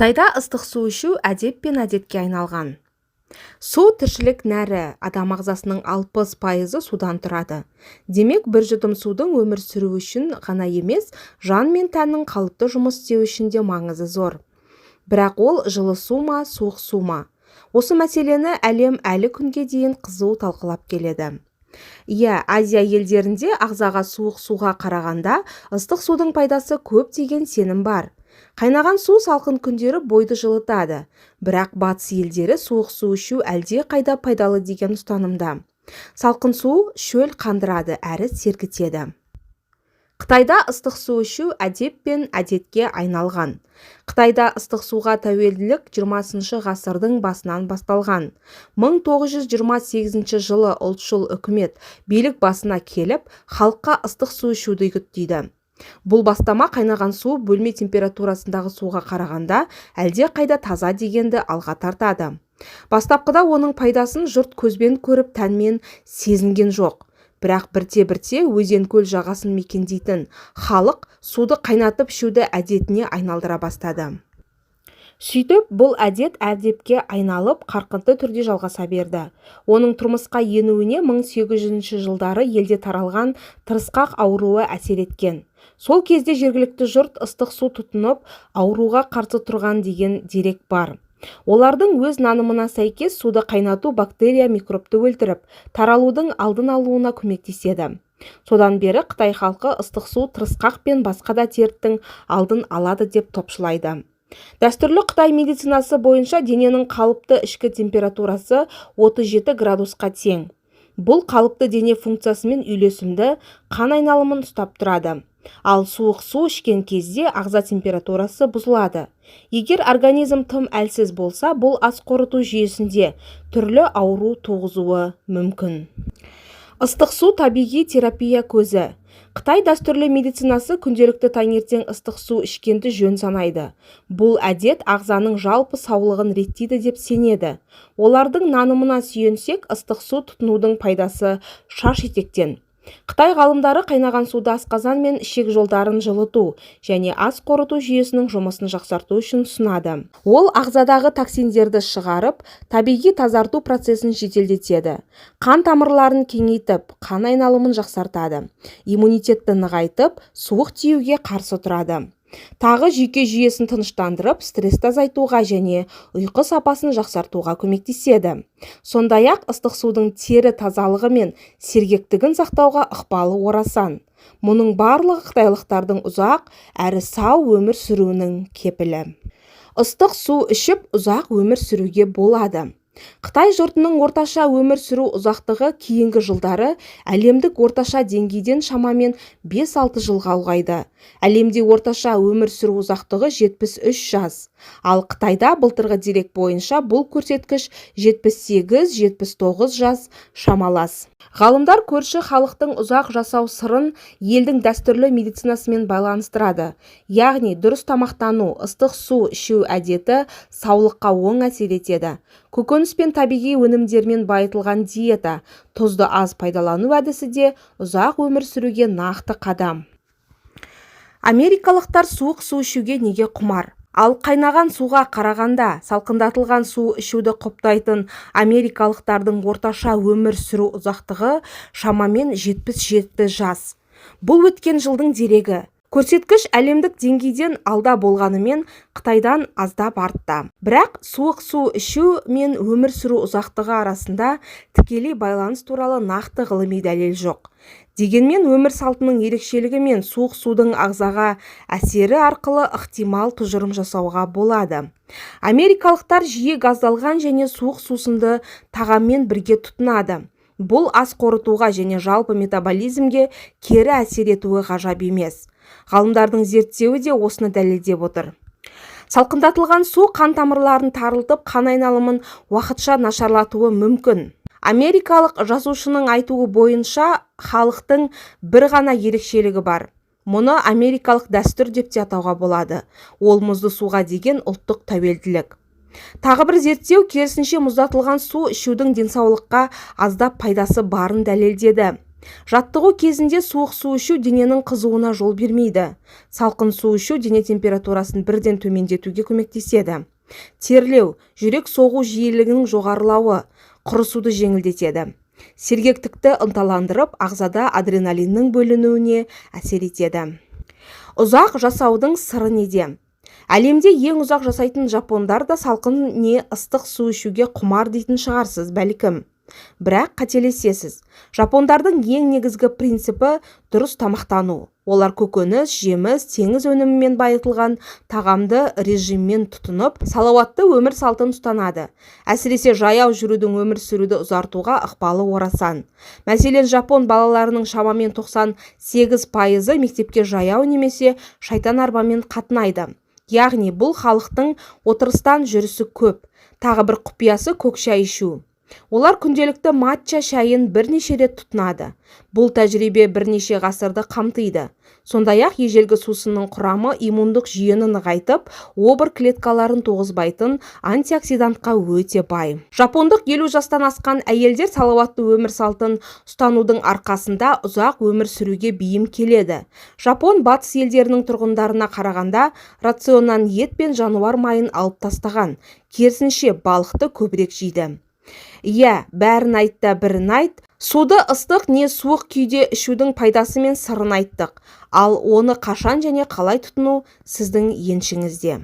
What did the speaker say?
Қытайда ыстық су ішу әдеп пен әдетке айналған. Су – тіршілік нәрі. Адам ағзасының 60%-ы судан тұрады. Демек, бір жұтым судың өмір сүру үшін ғана емес, жан мен тәннің қалыпты жұмыс істеуі үшін де маңызы зор. Бірақ ол жылы су ма, суық су ма? Осы мәселені әлем әлі күнге дейін қызу талқылап келеді. Иә, Азия елдерінде ағзаға суық суға қарағанда ыстық судың пайдасы көп деген сенім бар. Қайнаған су салқын күндері бойды жылытады. Бірақ батыс елдері суық су ішу әлде қайда пайдалы деген ұстанымда. Салқын су шөл қандырады әрі сергітеді. Қытайда ыстық су ішу әдеп пен әдетке айналған. Қытайда ыстық суға тәуелділік 20 ғасырдың басынан басталған. 1928 жылы ұлтшыл үкімет билік басына келіп, халыққа ыстық су ішуді үгіттейді. Бұл бастама қайнаған су бөлме температурасындағы суға қарағанда әлде қайда таза дегенді алға тартады. Бастапқыда оның пайдасын жұрт көзбен көріп, тәнмен сезінген жоқ. Бірақ бірте-бірте өзен-көл жағасын мекендейтін халық суды қайнатып ішуді әдетіне айналдыра бастады. Сөйтіп, бұл әдет әдепке айналып, қарқынды түрде жалғаса берді. Оның тұрмысқа енуіне 1800 жылдары елде таралған тырысқақ ауруы әсер еткен. Сол кезде жергілікті жұрт ыстық су тұтынып, ауруға қарсы тұрған деген дерек бар. Олардың өз нанымына сәйкес, суды қайнату бактерия, микробты өлтіріп, таралудың алдын алуына көмектеседі. Содан бері қытай халқы ыстық су тырысқақ пен басқа да дерттің алдын алады деп топшылайды. Дәстүрлі қытай медицинасы бойынша дененің қалыпты ішкі температурасы 37 градусқа тең. Бұл қалыпты дене функциясымен үйлесімді қан айналымын ұстап тұрады. Ал суық су ішкен кезде ағза температурасы бұзылады. Егер организм тым әлсіз болса, бұл ас қорыту жүйесінде түрлі ауру туғызуы мүмкін. Ыстық су – табиғи терапия көзі. Қытай дәстүрлі медицинасы күнделікті таңертең ыстық су ішкенді жөн санайды. Бұл әдет ағзаның жалпы саулығын реттейді деп сенеді. Олардың нанымына сүйенсек, ыстық су тұтынудың пайдасы шаш етектен. Қытай ғалымдары қайнаған суды асқазан мен ішек жолдарын жылыту және ас қорыту жүйесінің жұмысын жақсарту үшін ұсынады. Ол ағзадағы токсиндерді шығарып, табиғи тазарту процесін жеделдетеді, қан тамырларын кеңейтіп, қан айналымын жақсартады, иммунитетті нығайтып, суық тиюге қарсы тұрады. Тағы жүйке жүйесін тыныштандырып, стрессті азайтуға және ұйқы сапасын жақсартуға көмектеседі. Сондай-ақ ыстық судың тері тазалығы мен сергектігін сақтауға ықпалы орасан. Мұның барлығы қытайлықтардың ұзақ әрі сау өмір сүруінің кепілі. Ыстық су ішіп, ұзақ өмір сүруге болады. Қытай жұртының орташа өмір сүру ұзақтығы кейінгі жылдары әлемдік орташа деңгейден шамамен 5-6 жылға ұлғайды. Әлемде орташа өмір сүру ұзақтығы 73 жас. Ал Қытайда былтырғы дерек бойынша бұл көрсеткіш 78-79 жас шамалас. Ғалымдар көрші халықтың ұзақ жасау сырын елдің дәстүрлі медицинасымен байланыстырады. Яғни дұрыс тамақтану, ыстық су ішу әдеті саулыққа оң әсер етеді. Көкөніс пен табиғи өнімдермен байытылған диета, тұзды аз пайдалану әдісі де ұзақ өмір сүруге нақты қадам. Америкалықтар суық су ішуге неге құмар? Ал қайнаған суға қарағанда салқындатылған су ішуді құптайтын америкалықтардың орташа өмір сүру ұзақтығы шамамен 77 жас. Бұл өткен жылдың дерегі. Көрсеткіш әлемдік деңгейден алда болғанымен, Қытайдан аздап артта. Бірақ суық су ішу мен өмір сүру ұзақтығы арасында тікелей байланыс туралы нақты ғылыми дәлел жоқ. Дегенмен өмір салтының ерекшелігі мен суық судың ағзаға әсері арқылы ықтимал тұжырым жасауға болады. Америкалықтар жиі газдалған және суық сусынды тағаммен бірге тұтынады. Бұл ас қорытуға және жалпы метаболизмге кері әсер етуі ғажап емес. Ғалымдардың зерттеуі де осыны дәлелдеп отыр. Салқындатылған су қан тамырларын тарылтып, қан айналымын уақытша нашарлатуы мүмкін. Америкалық жазушының айтуы бойынша, халықтың бір ғана ерекшелігі бар. Мұны америкалық дәстүр деп те атауға болады. Ол – мұзды суға деген ұлттық тәуелділік. Тағы бір зерттеу керісінше, мұздатылған су ішудің денсаулыққа аздап пайдасы барын дәлелдеді. Жаттығу кезінде суық су ішу дененің қызуына жол бермейді. Салқын су ішу дене температурасын бірден төмендетуге көмектеседі. Терлеу, жүрек соғу жиілігінің жоғарылауы құрысуды жеңілдетеді. Сергектікті ынталандырып, ағзада адреналиннің бөлінуіне әсер етеді. Ұзақ жасаудың сыры неде? Әлемде ең ұзақ жасайтын жапондар да салқын не ыстық су ішуге құмар дейтін шығарсыз, бәлкім. Бірақ қателесесіз. Жапондардың ең негізгі принципі – дұрыс тамақтану. Олар көкөніс, жеміс, теңіз өнімімен байытылған тағамды режиммен тұтынып, салауатты өмір салтын ұстанады. Әсіресе жаяу жүрудің өмір сүруді ұзартуға ықпалы орасан. Мәселен, жапон балаларының шамамен 98%-ы мектепке жаяу немесе шайтан арбамен қатынайды. Яғни бұл халықтың отырыстан жүрісі көп. Тағы бір құпиясы – көк шай ішу. Олар күнделікті матча шайын бірнеше рет тұтынады. Бұл тәжірибе бірнеше ғасырды қамтиды. Сондай-ақ ежелгі сусынның құрамы иммундық жүйені нығайтып, обыр клеткаларын туғызбайтын антиоксидантқа өте бай. Жапондық 50 жастан асқан әйелдер салауатты өмір салтын ұстанудың арқасында ұзақ өмір сүруге бейім келеді. Жапон батыс елдерінің тұрғындарына қарағанда рационнан ет пен жануар майын алып тастаған, керісінше, балықты көбірек жейді. Иә, бәрін айт та, бірін айт. Суды ыстық не суық күйде ішудің пайдасы мен сырын айттық. Ал оны қашан және қалай тұтыну сіздің еншіңізде.